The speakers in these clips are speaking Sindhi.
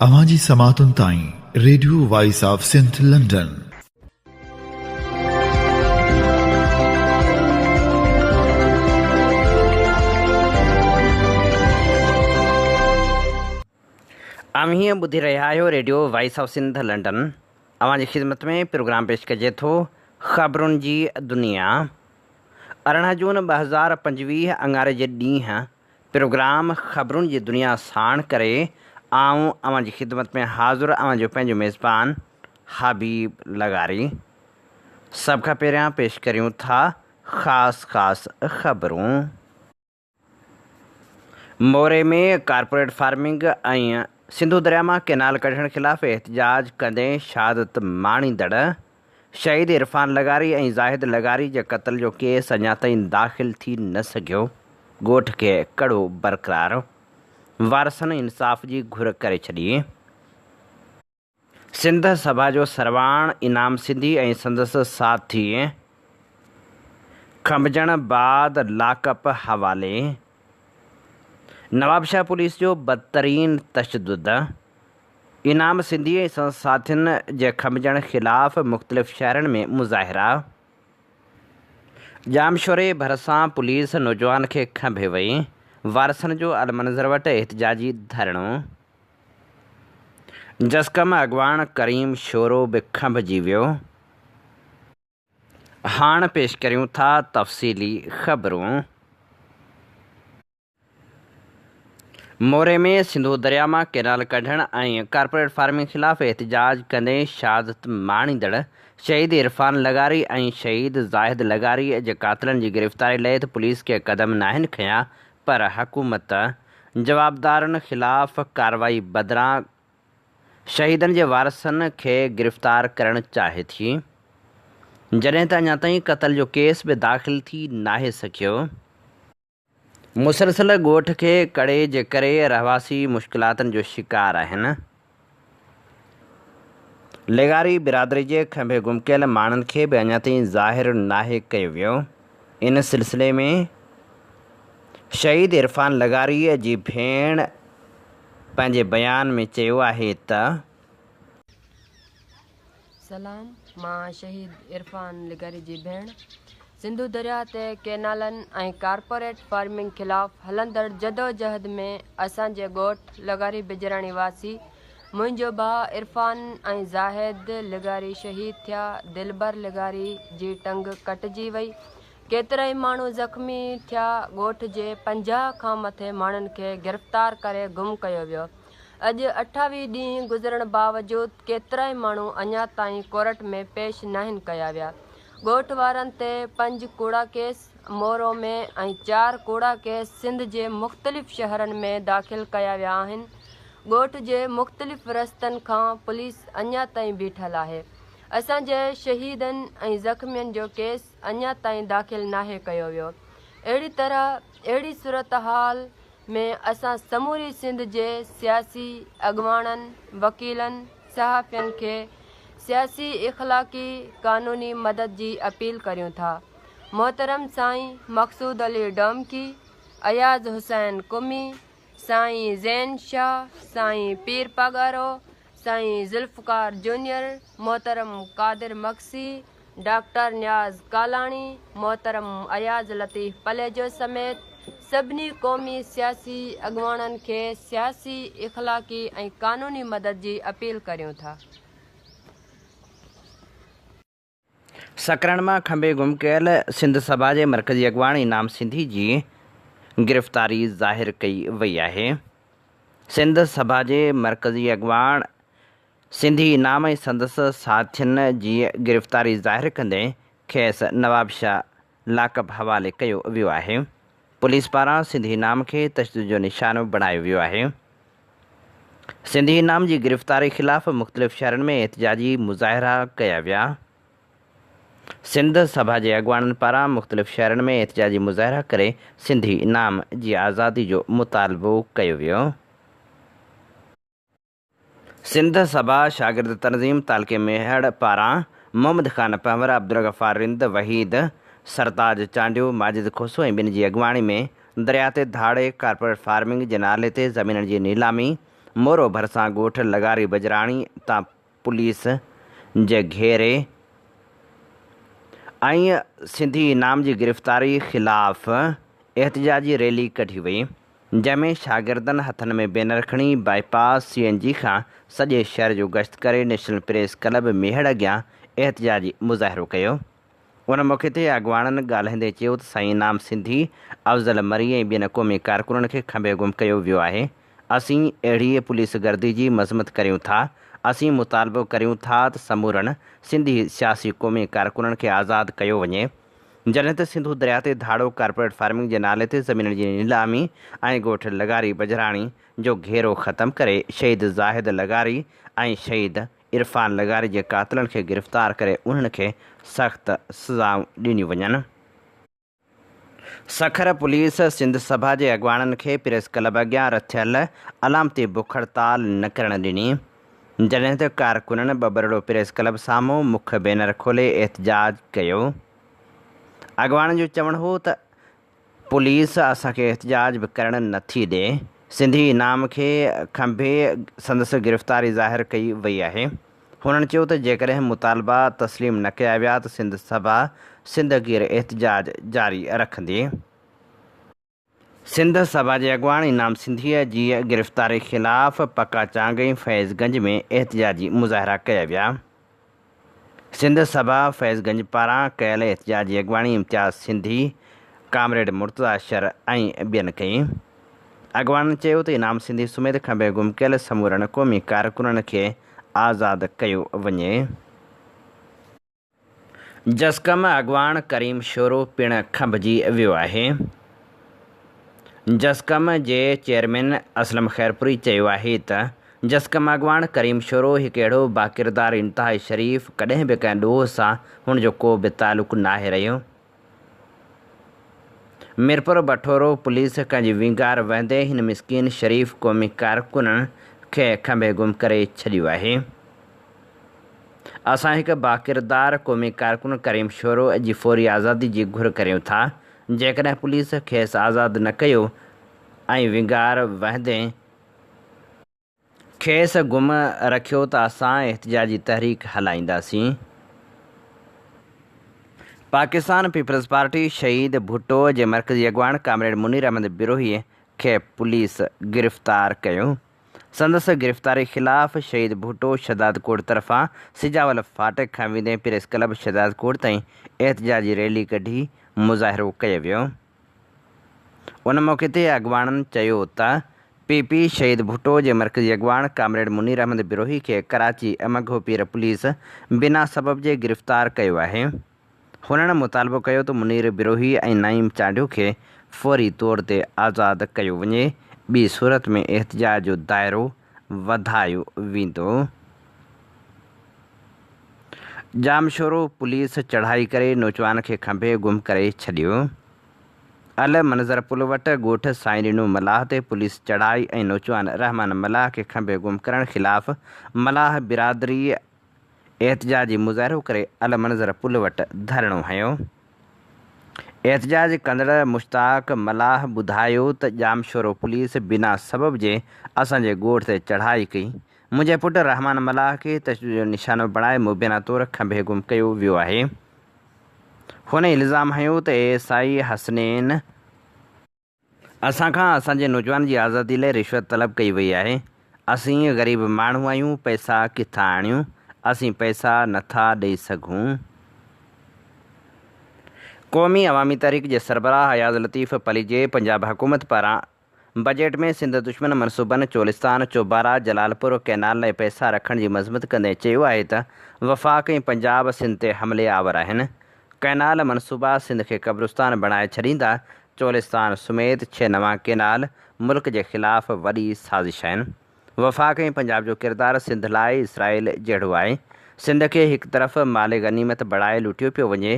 اوهان جي سماعتن تائين radio voice of Sindh London. اوهين ٻڌي رهيا آهيو radio voice of Sindh London. اوهان جي خدمت ۾ پروگرام پيش ڪجي ٿو خبرن جي دنيا. 18 جون 2025 اڱاري جي ڏينهن پروگرام خبرن جي دنيا ساڻ ڪري آئون اوهان جي خدمت ۾ حاضر اوهان جو پنهنجو ميزبان حبيب لغاري. سڀ کان پهريان پيش ڪريون ٿا خاص خاص خبرون. موري ۾ ڪارپوريٽ فارمنگ ۽ سنڌو درياء مان ڪئنال ڪڍڻ خلاف احتجاج ڪندي شهادت ماڻيندڙ شهيد عرفان لغاري ۽ زاهد لغاري جي قتل جو ڪيس اڃا تائين داخل ٿي نه سگهيو، ڳوٺ کي ڪڙو برقرار، وارثن انصاف جي گهر ڪري ڇڏي. سنڌ سڀا جو سرواڻ انعام سنڌي ۽ سندس ساٿي کنڀجڻ بعد لاڪپ حوالي، نوابشاهه پوليس جو بدترين تشدد. انعام سنڌي ۽ سندس ساٿين جي کنڀجڻ خلاف مختلف شهرن ۾ مظاهرا. ڄامشوري ڀرسان پوليس نوجوان کي کنڀي وئي، وارثن جو المنظر وٽ احتجاجي ڌرڻو. جسقم اڳواڻ ڪريم شورو به کنڀجي ويو. هاڻ پيش ڪريون ٿا تفصيلي خبرون. موري ۾ سنڌو درياء مان ڪئنال ڪڍڻ ۽ ڪارپوريٽ فارمنگ خلاف احتجاج ڪندي شهادت ماڻيندڙ شهيد عرفان لغاري ۽ شهيد زاهد لغاري جي قاتلن جي گرفتاري لئه ته پوليس ڪي قدم ناهن کنيا پر حڪومت جوابدارن خلاف ڪارروائي بدران شهيدن جي وارثن کي گرفتار ڪرڻ چاهي ٿي جڏهن ته اڃا تائين قتل جو ڪيس به داخل ٿي ناهي سگهيو. مسلسل ڳوٺ کي ڪڙي جي ڪري رهواسي مشڪلاتن جو شڪار آهن. لغاري برادري جي کنڀي گم ڪيل ماڻهن کي به اڃا تائين ظاهر ناهي ڪيو ويو. ان سلسلي ۾ شهيد عرفان لغاري جي ڀيڻ پنهنجي بيان ۾ چيو آهي ته. سلام مان شهيد عرفان لغاري جي ڀيڻ سنڌو درياهه تي ڪينالن ۽ ڪارپوريٽ فارمنگ خلاف هلندڙ جدوجهد ۾ اسان جي ڳوٺ لغاري بجراڻي واسي منهنجو ڀاء عرفان ۽ زاهد لغاري شهيد ٿيا دلبر لغاري جي ٽنگ ڪٽجي وئي ڪيترائي ماڻهو زخمي ٿيا ڳوٺ جي 50 کان مٿي ماڻهن کي گرفتار ڪري گم ڪيو ويو اڄ 28 ڏينهن گذرڻ باوجود ڪيترائي ماڻهو اڃا تائين ڪورٽ ۾ پيش ناهن ڪيا ويا. ڳوٺ وارن تي پنج ڪوڙا ڪيس مورو ۾ ۽ چار ڪوڙا ڪيس سنڌ جي مختلف شهرن ۾ داخل ڪيا ويا آهن. ڳوٺ جي مختلف رستن کان پوليس اڃا تائين بيٺل آهي. اسان جي شهيدن ۽ زخمين جو ڪيس اڃا تائين داخل ناهي ڪيو ويو. اهڙي طرح اهڙي صورتحال ۾ اسان سموري سنڌ جي سياسي اڳواڻن، وڪيلن، صحافين کي سياسي، اخلاقي، قانوني مدد جي اپيل ڪريون ٿا. محترم سائين مقصود علي ڊومڪي، اياز حسين قمي، سائين زين شاهه، سائين پير پاڳارو، سائين ذوالفقار جونيئر، محترم قادر مگسي، ڊاڪٽر نياز ڪالاڻي، محترم اياز لطيف پليجو سميت سڀني قومي سياسي اڳواڻن کي سياسي، اخلاقي ۽ قانوني مدد جي اپيل ڪريون ٿا. سڪرنڊ مان کنڀي گم ڪيل سنڌ سڀا جي مرڪزي اڳواڻ انعام سنڌي جي گرفتاري ظاهر ڪئي وئي آهي. سنڌ سڀا جي مرڪزي اڳواڻ سنڌي انعام ۽ سندس ساٿين جي گرفتاري ظاهر ڪندي کيس نوابشاهه لاڪپ حوالي ڪيو ويو آهي. پوليس پاران سنڌي انعام کي تشدد جو نشانو بڻايو ويو آهي. سنڌي انعام جي گرفتاري خلاف مختلف شهرن ۾ احتجاجي مظاهرا ڪيا ويا. سنڌ سڀا جي اڳواڻن پاران مختلف شهرن ۾ احتجاجي مظاهرا ڪري سنڌي انعام جي آزادي جو مطالبو ڪيو ويو. سنڌ سڀا شاگرد تنظيم تعلقي ميهڙ پاران محمد خان پنهور، عبدالغفار رند، وحيد، سرتاج چانڊيو، ماجد کوسو ۽ ٻين جي اڳواڻي ۾ درياء تي ڌاڙي، ڪارپوريٽ فارمنگ جي نالي تي زمينن جي نيلامي، مورو ڀرسان ڳوٺ لغاري بجراڻي تان پوليس جي گهيري ۽ سنڌي انعام جي گرفتاري خلاف احتجاجي ريلي ڪڍي وئي، جنهن ۾ شاگردن هٿن ۾ بينر کڻي باء پاس سي اين جي کان سڄي شهر جو گشت ڪري نيشنل پريس ڪلب ميهڙ اڳيان احتجاجي مظاهرو ڪيو. ان موقعي تي اڳواڻن ڳالهائيندي چيو ته سائين انعام سنڌي، افضل مري ۽ ٻين قومي ڪارڪنن کي کنڀي گم ڪيو ويو آهي، اسين اهڙي پوليس گردي جي مذمت ڪريون ٿا، اسين مطالبو ڪريون ٿا ته سمورن سنڌي سياسي قومي ڪارڪنن کي آزاد ڪيو وڃي، جڏهن ته سنڌو درياء تي ڌاڙو، ڪارپوريٽ فارمنگ جي نالي تي زمينن جي نيلامي ۽ ڳوٺ لغاري بجراڻي جو گهيرو ختم ڪري شهيد زاهد لغاري ۽ شهيد عرفان لغاري جي قاتلن کي گرفتار ڪري انهن کي سخت سزائون ڏنيون وڃن. سکر پوليس سنڌ سڀا جي اڳواڻن کي پريس ڪلب اڳيان رٿيل علامتي بک هڙتال نه ڪرڻ ڏني، جڏهن ته ڪارڪنن ٻٻرڙو پريس ڪلب سامهون مک بينر کولي احتجاج ڪيو. اڳواڻن جو چوڻ هو ته پوليس اسان کي احتجاج به ڪرڻ نه ٿي ڏي. سنڌي انعام کي کنڀي سندس گرفتاري ظاهر ڪئي وئي آهي. هنن چيو ته جيڪڏهن مطالبا تسليم نه ڪيا ويا ته سنڌ سڀا سنڌ گير احتجاج جاري رکندي. سنڌ سڀا جي اڳواڻ انعام سنڌيء جي گرفتاري خلاف پڪا چانگ ۽ فيض گنج ۾ احتجاجي مظاهرا ڪيا ويا. سنڌ سڀا فيض گنج پاران ڪيل احتجاج جي اڳواڻي امتياز سنڌي، ڪامريڊ مرتضيٰ شر ۽ ٻين ڪئي. اڳواڻن چيو ته انعام سنڌي سميت کنڀي گم ڪيل سمورن قومي ڪارڪنن کي آزاد ڪيو وڃي. جسقم اڳواڻ ڪريم شورو پڻ کنڀجي ويو آهي. جسقم جي چيئرمين اسلم خيرپوري چيو آهي ته جسقم اڳواڻ ڪريم شورو هڪ اهڙو باڪردار انتهائي شريف ڪڏهن به ڪنهن ڏوهه سان هن جو ڪو به تعلق ناهي رهيو. ميرپور بٺورو پوليس ڪنهن جي وينگار وهندي هن مسڪين شريف قومي ڪارڪن کي کنڀي گم ڪري ڇڏيو آهي. اسان هڪ باڪردار قومي ڪارڪن ڪريم شورو جي فوري آزادي جي گهر ڪريون ٿا جيڪڏهن پوليس کيس آزاد نه ڪيو ۽ وينگار وهندي کيس گم رکيو ته اسان احتجاجي تحريڪ هلائينداسين. پاڪستان پيپلز پارٽي شهيد ڀٽو جي مرڪزي اڳواڻ ڪامريڊ منير احمد بروهي کي پوليس گرفتار ڪيو. سندس گرفتاري خلاف شهيد ڀٽو شهدادڪوٽ طرفان سجاول ڦاٽڪ کان ويندي پريس ڪلب شهدادڪوٽ تائين احتجاجي ريلي ڪڍي مظاهرو ڪيو ويو. ان موقعي تي اڳواڻن چيو ته پي پي شهيد ڀٽو جي مرڪزي اڳواڻ ڪامريڊ منير احمد بروهي کي ڪراچي منگهو پير پوليس بنا سبب جي گرفتار ڪيو آهي. هنن مطالبو ڪيو ته منير بروهي ۽ نعيم چانڊيو کي فوري طور تي آزاد ڪيو وڃي ٻي صورت ۾ احتجاج جو دائرو وڌايو ويندو. ڄامشورو پوليس چڙهائي ڪري نوجوان کي کنڀي گم ڪري ڇڏيو. ال منظر پل وٽ ڳوٺ سائين ڏنو ملاح تي پوليس چڙهائي ۽ نوجوان رحمان ملاح کي کنڀي گم ڪرڻ خلاف ملاح برادري احتجاجي مظاهرو ڪري ال منظر پل وٽ ڌرڻو هنيو. احتجاج ڪندڙ مشتاق ملاح ٻڌايو ته ڄامشورو پوليس بنا سبب جي اسان جي ڳوٺ تي چڙهائي ڪئي، منهنجي پٽ رحمان ملاح کي تشدد جو نشانو بڻائي مبينا طور کنڀي گم ڪيو ويو آهي. هن الزام هنيو ته اي ايس I Hasnain اسان کان اسان جي نوجوان جي آزادي لاء رشوت طلب ڪئي وئي آهي. اسين غريب ماڻهو آهيون پئسا ڪٿان آڻيون، اسين پئسا نٿا ڏئي سگهون. قومي عوامي تحريڪ جي سربراهه اياز لطيف پليجي پنجاب حڪومت پاران بجيٽ ۾ سنڌ دشمن منصوبن چولستان، چوبارا، جلالپور ڪئنال لاء پئسا رکڻ جي مذمت ڪندي چيو آهي ته وفاق ۽ پنجاب سنڌ تي حملي آور آهن، ڪئنال منصوبا سنڌ کي قبرستان بڻائي ڇڏيندا، چولستان سميت ڇهه نوان ڪئنال ملڪ جي خلاف وڏي سازش آهن، وفاق ۽ پنجاب جو ڪردار سنڌ لاء اسرائيل جهڙو آهي، سنڌ کي هڪ طرف مال غنيمت بڻائي لٽيو پيو وڃي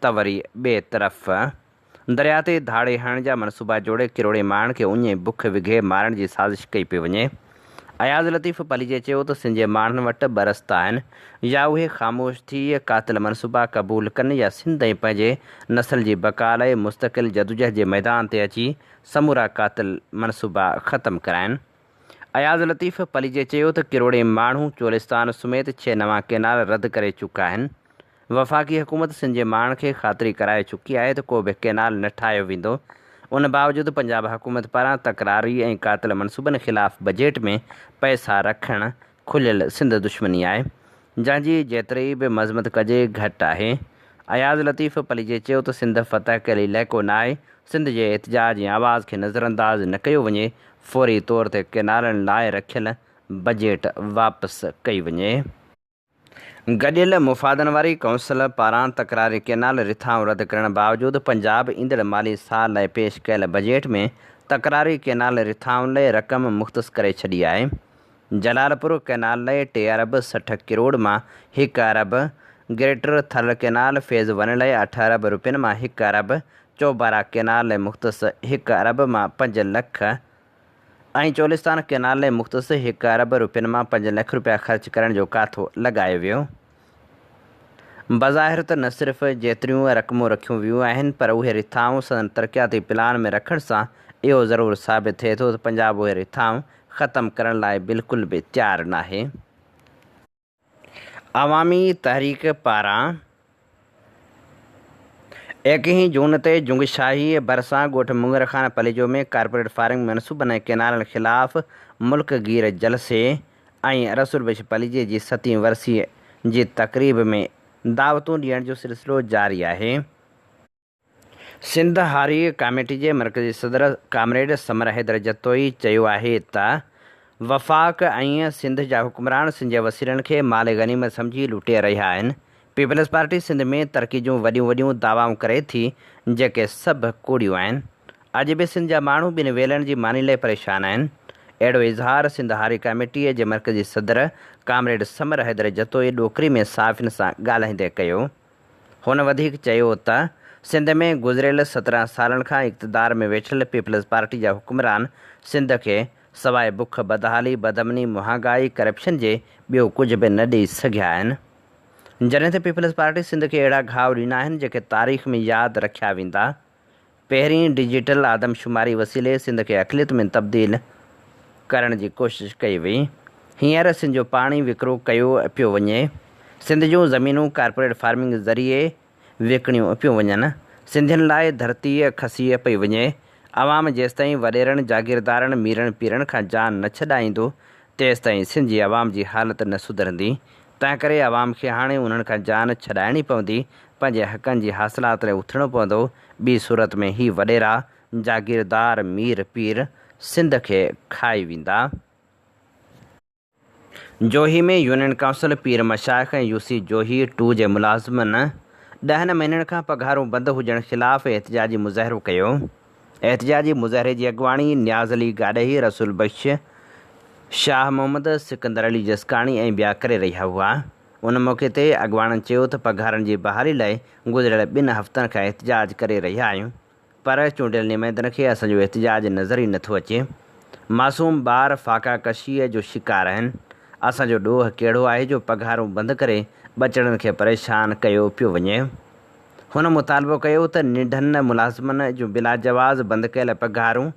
ته وري ٻئي طرف. درياء تي ڌاڙي هڻڻ جا منصوبا جوڙي ڪروڙين ماڻهن کي اڃ ۽ بک وگهي مارڻ جي سازش ڪئي پئي وڃي. اياز لطيف پليجي چيو ته سنڌ جي ماڻهن وٽ ٻه رستا آهن، يا اهي خاموش ٿي قاتل منصوبا قبول ڪن يا سنڌ ۽ پنهنجي نسل جي بقا لاء مستقل جدوجهد جي ميدان تي اچي سمورا قاتل منصوبا ختم ڪرائين. اياز لطيف پليجي چيو ته ڪروڙين ماڻهو چولستان سميت ڇهه نوان ڪئنال رد ڪري چڪا آهن، وفاقي حڪومت سنڌ جي ماڻهن کي خاطري ڪرائي چڪي آهي ته ڪو به ڪئنال نه ٺاهيو ويندو، ان باوجود پنجاب حڪومت پاران تڪراري ۽ قاتل منصوبن خلاف بجيٽ ۾ پئسا رکڻ کليل سنڌ دشمني آهي، جنهن جي جيتري به مذمت ڪجي گهٽ آهي. اياز لطيف پليجي چيو ته سنڌ فتح ڪيل علائقو نه آهي، سنڌ جي احتجاج ۽ آواز کي نظرانداز نه ڪيو وڃي، فوري طور تي ڪئنالن لاء رکيل بجيٽ واپس ڪئي وڃي. گڏيل مفادن واري ڪائونسل پاران تڪراري ڪئنال رٿائون رد ڪرڻ باوجود پنجاب ايندڙ مالي سال لاء پيش ڪيل بجيٽ ۾ تڪراري ڪئنال رٿائن لاء رقم مختص ڪري ڇڏي آهي. جلالپور ڪئنال لاء ٽي ارب 60 ڪروڙ مان هڪ ارب، greater Thal canal phase one لاء اٺ ارب روپين مان هڪ ارب، چوبارا ڪئنال لاء مختص هڪ ارب مان پنج لک ۽ چولستان ڪئنال لاء مختص هڪ ارب روپين مان پنج لک روپيا خرچ ڪرڻ جو ڪاٿو لڳايو ويو. بظاهر ته نه صرف جيتريون رقمون رکيون ويون آهن پر اهي رٿائون سندن ترقياتي پلان ۾ رکڻ سان اهو ضرور ثابت ٿئي ٿو ته پنجاب اهي رٿائون ختم ڪرڻ لاء بلڪل به تيار ناهي. عوامي تحريڪ پاران ايڪيهين جون تي جنگشاهي ڀرسان ڳوٺ مڱر خان پليجو ۾ ڪارپوريٽ فارمنگ منصوبن ۽ ڪئنالن خلاف ملڪ گير جلسي ۽ رسول بخش پليجي جي ستين ورسيء جي تقريب ۾ دعوتون ڏيڻ جو سلسلو جاري آهي. سنڌ هاري ڪاميٽي جي مرڪزي صدر ڪامريڊ ثمر حيدر جتوئي چيو آهي ته وفاق ۽ سنڌ جا حڪمران سنڌ جي وسيلن کي مال غنيمت سمجهي لوٽي رهيا آهن، پيپلز پارٽي سنڌ ۾ ترقي جون وڏيون وڏيون دعوائون ڪري ٿي جيڪي سڀ ڪوڙيون آهن. اڄ به سنڌ جا ماڻهو ٻن ويلن جي ماني لئه پريشان آهن. اهڙو اظهار سنڌ هاري ڪاميٽيء جي مرڪزي صدر ڪامريڊ ثمر حيدر جتوئي ڏوڪري ۾ صحافين سان ڳالهائيندي ڪيو. هن وڌيڪ چيو ته سنڌ ۾ گذريل 17 سالن کان اقتدار ۾ ويٺل پيپلز پارٽي جا حڪمران سنڌ کي سواء بک، بدحالي، بدامني، مهانگائي، ڪرپشن جي ٻيو ڪجهه به نه ڏئي سگهيا آهن. جڏهن ته پيپلز پارٽي سنڌ کي اهڙا گهاء ڏنا آهن جيڪي تاريخ ۾ ياد رکيا ويندا. پهرين ڊجيٽل آدمشماري وسيلي سنڌ کي اقليت ۾ تبديل ڪرڻ جي ڪوشش ڪئي وئي. هينئر سنڌ جو پاڻي وڪرو ڪيو پيو وڃي. سنڌ جون زمينون ڪارپوريٽ فارمنگ ذريعي وڪڻيون پيون وڃن. سنڌين لاء ڌرتي کسي پئي وڃي. عوام جيستائين وڏيرن، جاگيردارن، ميرن پيرن کان جان نه ڇڏائيندو، تيستائين سنڌ جي عوام جي حالت نه سڌرندي. تنهنڪري عوام کي هاڻي انهن کان جان ڇڏائڻي پوندي، پنهنجي حقن جي حاصلات لاء اٿڻو پوندو، ٻي صورت ۾ هي وڏيرا، جاگيردار، مير پير سنڌ کي کائي ويندا. جوهي ۾ يونين ڪائونسل پير مشائخ ۽ يوسي جوهي ٽو جي ملازمن ڏهن مهينن کان پگهارون بند هجڻ خلاف احتجاجي مظاهرو ڪيو. احتجاجي مظاهري جي اڳواڻي نياز علي گاڏهي، رسول بخش، شاهه محمد، سڪندر علي جسڪاڻي ۽ ٻيا ڪري رهيا هئا. ان موقعي تي اڳواڻن چيو ته پگهارن جي بحالي لاء گذريل ٻن هفتن کان احتجاج ڪري رهيا آهيون پر چونڊيل نمائندن کي اسان جو احتجاج نظر ئي نٿو اچي. معصوم ٻار فاقا ڪشيء جو شڪار آهن. اسان جو ڏوهه ڪهڙو آهي جو پگهارون بند ڪري ٻچڙن کي پريشان ڪيو پيو وڃي. هن مطالبو ڪيو ته ننڍن ملازمن جون بلاجواز بند ڪيل پگهارون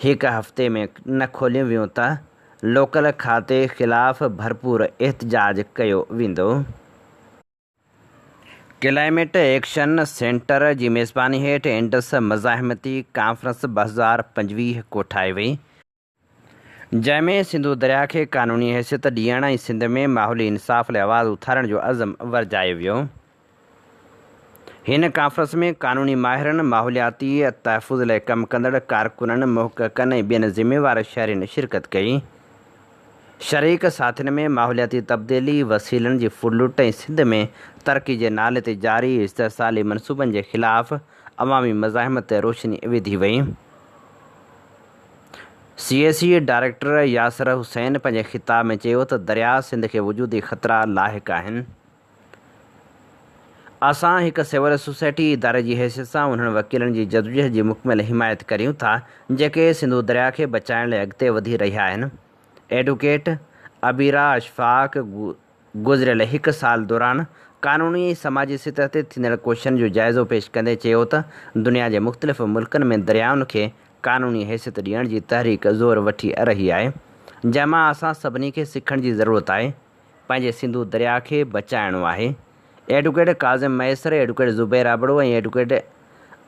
هڪ هفتي ۾ نه کوليون ويون ته لوڪل کاتي خلاف ڀرپور احتجاج ڪيو ويندو. ڪلائميٽ ايڪشن سينٽر جي ميزباني هيٺ انڊس مزاحمتي ڪانفرنس 2025 ڪوٺائي وئي. جنهن ۾ سنڌو درياء کي قانوني حيثيت ڏيڻ ۽ سنڌ ۾ ماحولي انصاف لاء آواز اٿارڻ جو عزم ورجايو ويو. هن ڪانفرنس ۾ قانوني ماهرن، ماحولياتي تحفظ لاء ڪم ڪندڙ ڪارڪنن، محققن ۽ ٻين ذميوار شهرين شرڪت ڪئي. شريڪ ساٿين ۾ ماحولياتي تبديلي، وسيلن جي ڦرلٽ ۽ سنڌ ۾ ترقي جي نالي تي جاري استحصالي منصوبن جي خلاف عوامي مزاحمت تي روشني وڌي وئي. C S C director Yasir Hussain پنهنجي خطاب ۾ چيو ته درياء سنڌ کي وجودي خطرا لاحق آهن. اسان هڪ سول سوسائٽي اداري جي حيثيت سان انهن وڪيلن جي جدوجهد جي مڪمل حمايت ڪريون ٿا جيڪي سنڌو درياء کي بچائڻ لاء اڳتي وڌي رهيا آهن. ايڊوڪيٽ ابيرا اشفاق گذريل هڪ سال دوران قانوني ۽ سماجي سطح تي ٿيندڙ ڪوششن جو جائزو پيش ڪندي چيو ته دنيا جي مختلف ملڪن ۾ دريائن کي قانوني حيثيت ڏيڻ جي تحريڪ زور وٺي رهي آهي، جنهن مان اسان سڀني کي سکڻ جي ضرورت آهي. پنهنجي سنڌو درياء کي بچائڻو آهي. Advocate Kazim Mahesar, advocate Zubair Abro ۽ advocate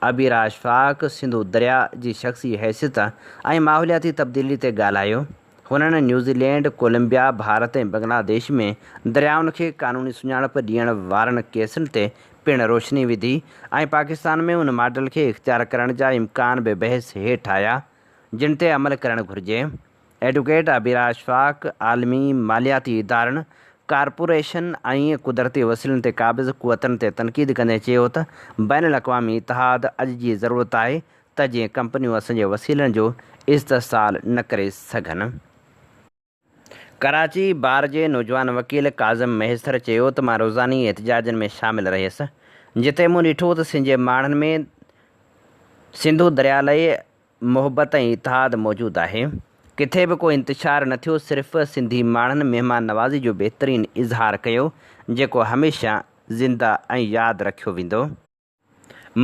Abira Ashfaq Sindhu درياء جي شخصي حيثيت ۽ ماحولياتي تبديلي تي ڳالهايو. هنن نيوزيلينڊ، ڪولمبيا، ڀارت ۽ بنگلاديش ۾ دريائن کي قانوني سڃاڻپ ڏيڻ وارن ڪيسن تي پڻ روشني وڌي ۽ پاڪستان ۾ ان ماڊل کي اختيار ڪرڻ جا امڪان به بحث هيٺ آيا، جن تي عمل ڪرڻ گهرجي. ايڊووڪيٽ عبيرا اشفاق عالمي مالياتي ادارن، ڪارپوريشن ۽ قدرتي وسيلن تي قابض قوتن تي تنقيد ڪندي چيو ته بين الاقوامي اتحاد اڄ جي ضرورت آهي ته جيئن ڪمپنيون اسان جي وسيلن جو استحصال نه ڪري سگهن. ڪراچي بار جي نوجوان وڪيل ڪاظم مهيسر چيو ته مان روزاني احتجاجن ۾ شامل رهيس، جتي مون ڏٺو ته سنڌ جي ماڻهن ۾ سنڌو درياء لئي محبت ۽ اتحاد موجود آهي، ڪٿي به ڪو انتشار نه ٿيو، صرف سنڌي ماڻهن مهمان نوازي جو بهترين اظهار ڪيو، جيڪو هميشه زنده ۽ ياد رکيو ويندو.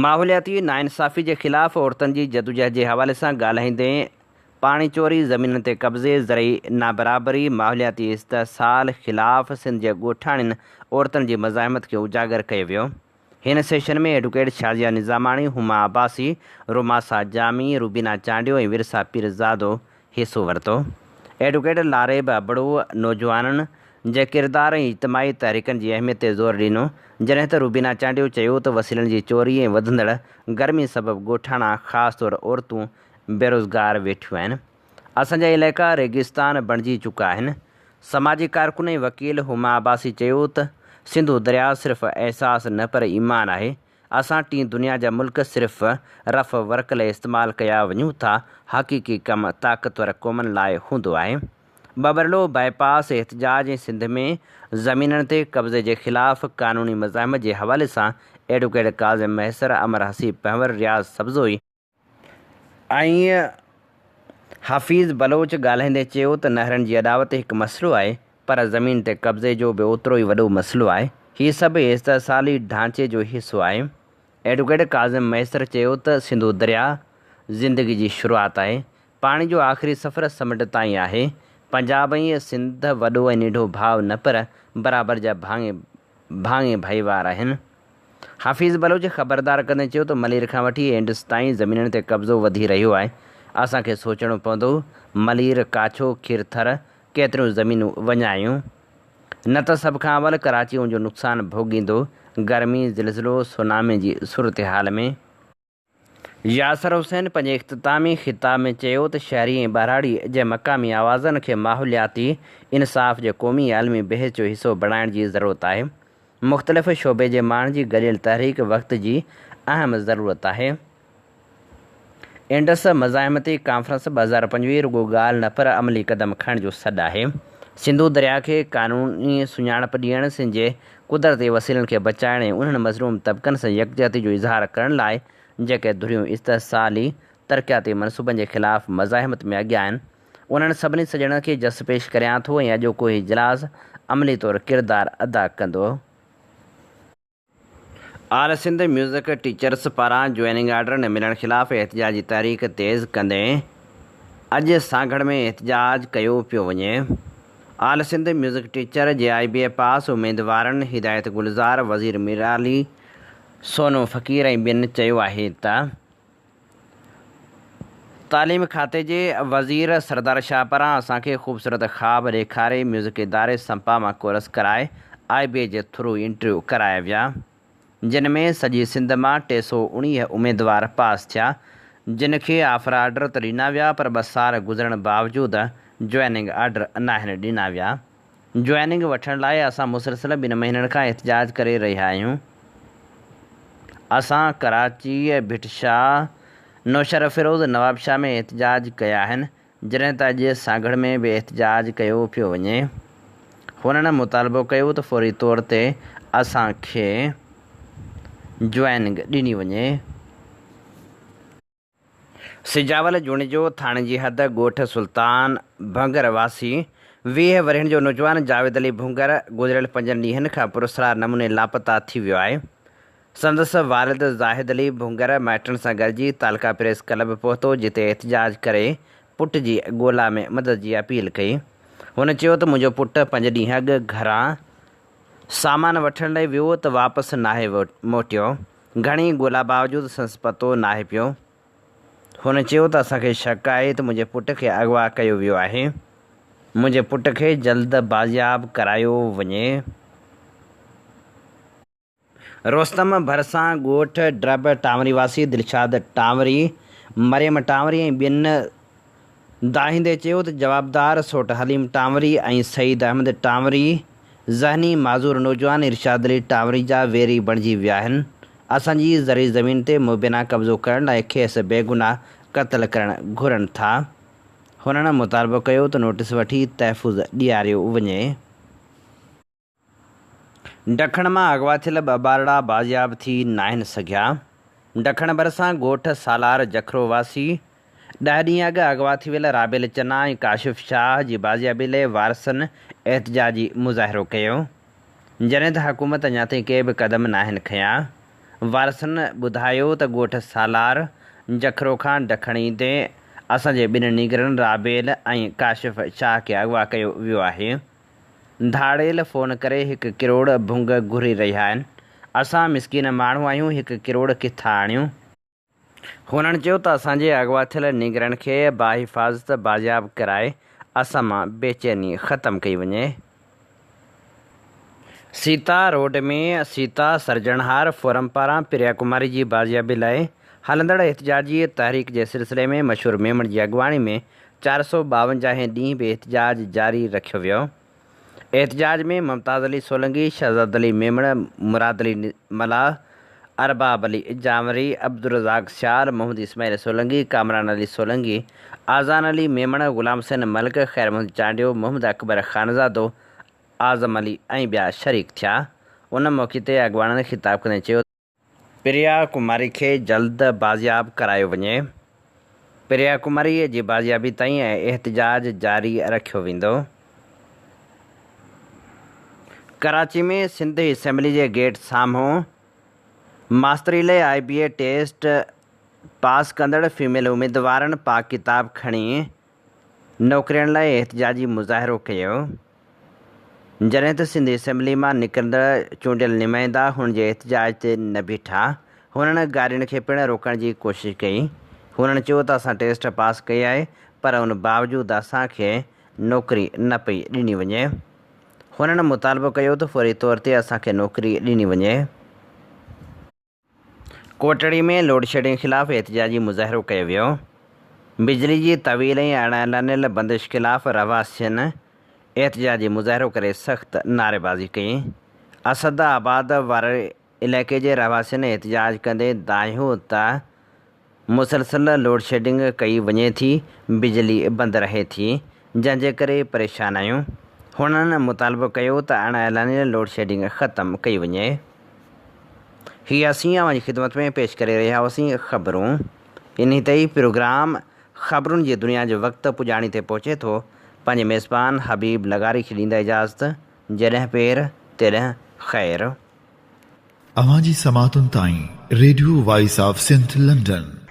ماحولياتي ناانصافي جي خلاف عورتن جي جدوجهد جي حوالي سان ڳالهائيندي پاڻي چوري، زمينن تي قبضي، زرعي نابرابري، ماحولياتي استحصال خلاف سنڌ جي ڳوٺاڻين عورتن جي مزاحمت کي اجاگر ڪيو ويو. هن سيشن ۾ ايڊوڪيٽ شازيه نظاماڻي، هما عباسي، روماسا جامي، روبينا چانڊيو ۽ ورثا پيرزادو حصو ورتو. ايڊووڪيٽ لاريب ابڙو نوجوانن جي ڪردار ۽ اجتماعي تحريڪن جي اهميت تي زور ڏنو، جڏهن ته روبينا چانڊيو چيو ته وسيلن جي چوري ۽ وڌندڙ گرمي سبب ڳوٺاڻا خاص طور عورتون بيروزگار ويٺيون آهن. اسان جا علائقا ريگستان بڻجي چڪا آهن. سماجي ڪارڪن ۽ وڪيل هما عباسي چيو ته سنڌو درياء صرف احساس نه پر ايمان آهي، اسان ٽين دنيا جا ملڪ صرف رف ورڪ لئه استعمال ڪيا وڃون ٿا، حقيقي ڪم طاقتور قومن لاء هوندو آهي. ٻٻرلو باء پاس احتجاج ۽ سنڌ ۾ زمينن تي قبضي جي خلاف قانوني مزاحمت جي حوالي سان ايڊووڪيٽ ڪاظم مهيسر، امر حسيب پنهور، رياض سبزوئي، ۽ حفيظ بلوچ ڳالهائيندي چيو ته نهرن جي اڏاوت هڪ مسئلو آهي پر زمين تي قبضي جو به اوترو ئي وڏو مسئلو آهي، هي سڀ استحصالي ڍانچي جو حصو آهي. ايڊووڪيٽ ڪاظم مهيسر چيو ته سنڌو درياهه زندگي جي شروعات آهي، پاڻي جو آخري سفر سمنڊ تائين آهي، پنجاب ۽ سنڌ وڏو ۽ ننڍو ڀاء نه پر برابر جا ڀاڱي ڀاڱي ڀائيوار آهن. حفيظ بلوچ خبردار ڪندي چيو ته ملير کان وٺي انڊس تائين زمينن تي قبضو وڌي رهيو آهي، اسان کي سوچڻو پوندو، ملير، ڪاڇو، کيرٿر ڪيتريون زمينون وڃايون، نه ته سڀ کان اول ڪراچي ان جو نقصان ڀوڳيندو، گرمي، زلزلو، سونامي جي صورتحال ۾. ياسر حسين پنهنجي اختتامي خطاب ۾ چيو ته شهري ۽ ٻهراڙي جي مقامي آوازن کي ماحولياتي انصاف جي قومي ۽ عالمي بحث جو حصو بڻائڻ جي ضرورت آهي، مختلف شعبي جي ماڻهن جي گڏيل تحريڪ وقت جي اهم ضرورت آهي. انڊس مزاحمتي ڪانفرنس 2025 رڳو ڳالهه نه پر عملي قدم کڻڻ جو سڏ آهي. سنڌو درياء کي قانوني سڃاڻپ ڏيڻ، سنڌ جي قدرتي وسيلن کي بچائڻ ۽ انهن مظلوم طبقن سان يڪجهتي جو اظهار ڪرڻ لاء جيڪي ڌريون استحصالي ترقياتي منصوبن جي خلاف مزاحمت ۾ اڳيان آهن، انهن سڀني سڄڻن کي جس پيش ڪريان ٿو ۽ اڄوڪو هي اجلاس عملي طور ڪردار ادا ڪندو. آل سنڌ ميوزڪ ٽيچرس پاران جوائننگ آرڊر نه ملڻ خلاف احتجاجي تحريڪ تيز ڪندي اڄ سانگهڙ ۾ احتجاج ڪيو پيو وڃي. آل سنڌ ميوزڪ ٽيچر جي آء بي اي پاس اميدوارن هدايت گلزار، وزير ميرعلي، سونو فقير ۽ ٻين چيو آهي ته تعليم کاتي جي وزير سردار شاهه پاران اسان کي خوبصورت خواب ڏيکاري ميوزڪ اداري سمپا مان ڪورس ڪرائي آء بي اي جي ٿرو انٽرويو ڪرايا ويا جن ۾ سڄي سنڌ مان 319 اميدوار پاس ٿيا جن کي آفر آرڊر ته ڏنا ويا پر ٻه سال گذرڻ باوجود جوائننگ آرڊر ناهن ڏنا ويا. جوائننگ وٺڻ لاء اسان مسلسل ٻن مهينن کان احتجاج ڪري رهيا آهيون. اسان ڪراچي، ڀٽ شاهه، نوشهروفيروز، نوابشاهه ۾ احتجاج ڪيا آهن، جڏهن ته اڄ سانگهڙ ۾ به احتجاج ڪيو پيو وڃي. هنن مطالبو ڪيو ته فوري طور تي اسان کي جوائننگ ڏني وڃي. سجاول جوڻيجو ٿاڻي جي حد ڳوٺ سلطان ڀنگر واسي 20 ورهين جو نوجوان جاويد علي ڀنگر گذريل پنجن ڏينهن کان پراسرار نموني لاپتا ٿي ويو آهي. سندس والد زاهد علي ڀونگر مائٽن سان گڏجي تعلقه پريس ڪلب پهتو جتي احتجاج ڪري پٽ جي ڳولا ۾ مدد جي اپيل ڪئي. هن چيو ته منهنجو پٽ پنج ڏينهن اڳ گهران سامان وٺڻ لاء ويو ته واپس ناهي موٽيو، گهڻي ڳولا باوجود سندس پتو ناهي پيو. هن چيو ته اسان کي شڪ آهي ته منهنجي پٽ کي اغوا ڪيو ويو آهي، منهنجي پٽ کي جلد بازياب ڪرايو وڃي. روستم ڀرسان ڳوٺ ڊرب ٽانوري واسي دلشاد ٽانوري، مريم ٽانوري ۽ ٻين دانهيندي چيو ته جوابدار سوٽ حليم ٽانوري ۽ سعيد احمد ٽانوري ذهني معذور نوجوان ارشاد علي ٽانوري جا ويري بڻجي ويا آهن، اسان جي زرعي زمين تي مبينا قبضو ڪرڻ لاء کيس بيگناهه قتل ڪرڻ گهرن ٿا. هنن مطالبو ڪيو ته نوٽيس وٺي تحفظ ڏياريو وڃي. ڊکڻ مان اغوا ٿيل ٻه ٻارڙا بازياب ٿي ناهن سگهيا. ڊکڻ ڀرسان ڳوٺ سالار جکرو واسي ڏهه ڏينهن اڳ اغوا ٿي ويل رابيل چنا ۽ ڪاشف شاهه جي بازيابي لئي وارثن احتجاجي مظاهرو ڪيو. جڏهن ته حڪومت اڃا تائين ڪي به قدم ناهن کنيا. وارثن ٻڌايو ته ڳوٺ سالار جکرو کان ڊکڻ ايندي اسان جي ٻن نينگرن رابيل ۽ ڪاشف شاهه کي اغوا ڪيو ويو آهي. ڌاڙيل فون ڪري هڪ ڪروڙ ڀنگ گهري رهيا آهن. اسان مسڪين ماڻهو آهيون هڪ ڪروڙ ڪٿان آڻيون. هنن چيو ته اسان جي اغوا ٿيل نينگرن کي باحفاظت بازياب ڪرائي اسان مان بيچيني ختم ڪئي وڃي. سيتا روڊ ۾ سيتا سرجڻهار فورم پاران پريا ڪماري جي بازيابي لاء هلندڙ احتجاجي تحريڪ جي سلسلي ۾ مشهور ميمڻ جي اڳواڻي ۾ 452 هين ڏينهن به احتجاج جاري رکيو ويو. احتجاج ۾ ممتاز علي سولنگي، شهزاد علي ميمڻ، مراد علي ملاح، ارباب علي جانوري، عبدالرزاق سيال، محمد اسماعيل سولنگي، ڪامران علي سولنگي، آذان علي ميمڻ، غلام حسين ملڪ، خير محمد چانڊيو، محمد اڪبر خانزادو، اعظم علي ۽ ٻيا شريڪ ٿيا. ان موقعي تي اڳواڻن خطاب ڪندي چيو ته. پريا ڪماري کي جلد بازياب ڪرايو وڃي، پريا ڪماري جي بازيابي تائين احتجاج جاري رکيو ويندو. ڪراچي ۾ سنڌ اسيمبلي جي گيٽ سامهون ماستري لئه آء بي اي ٽيسٽ پاس ڪندڙ فيميل اميدوارن پاڪ ڪتاب کڻي نوڪرين لاء احتجاجي مظاهرو ڪيو، جڏهن ته سنڌ اسيمبلي مان نڪرندڙ چونڊيل نمائندا هن جي احتجاج تي نه بيٺا، هنن گاڏين کي پڻ روڪڻ جي ڪوشش ڪئي، هنن چيو ته اسان ٽيسٽ پاس ڪئي آهي پر ان باوجود اسان کي نوڪري نه پئي ڏني وڃي، هنن مطالبو ڪيو ته فوري طور تي اسان کي نوڪري ڏني وڃي. ڪوٽڙي ۾ لوڊشيڊنگ خلاف احتجاجي مظاهرو ڪيو ويو، بجلي جي طويل ۽ اڻ اعلانيل بندش خلاف رهواسين احتجاجي مظاهرو ڪري سخت نعريبازي ڪئي، اسد آباد واري علائقي جي رهواسين احتجاج ڪندي دانهيو ته مسلسل لوڊشيڊنگ ڪئي وڃي ٿي، بجلي بند رهي ٿي، جنهن جي ڪري پريشان آهيون. هنن مطالبو ڪيو ته اڻ اعلانيل لوڊشيڊنگ ختم ڪئي وڃي. هي اسين اوهان جي خدمت ۾ پيش ڪري رهيا هئاسين خبرون. انهي تي ئي پروگرام خبرن جي دنيا جو وقت پڄاڻي تي پهچي ٿو. پنهنجي ميزبان حبيب لغاري کي ڏيندا اجازت. جڏهن پير تيڏهن خير. اوهان جي سماعتن تائين radio voice of Sindh London.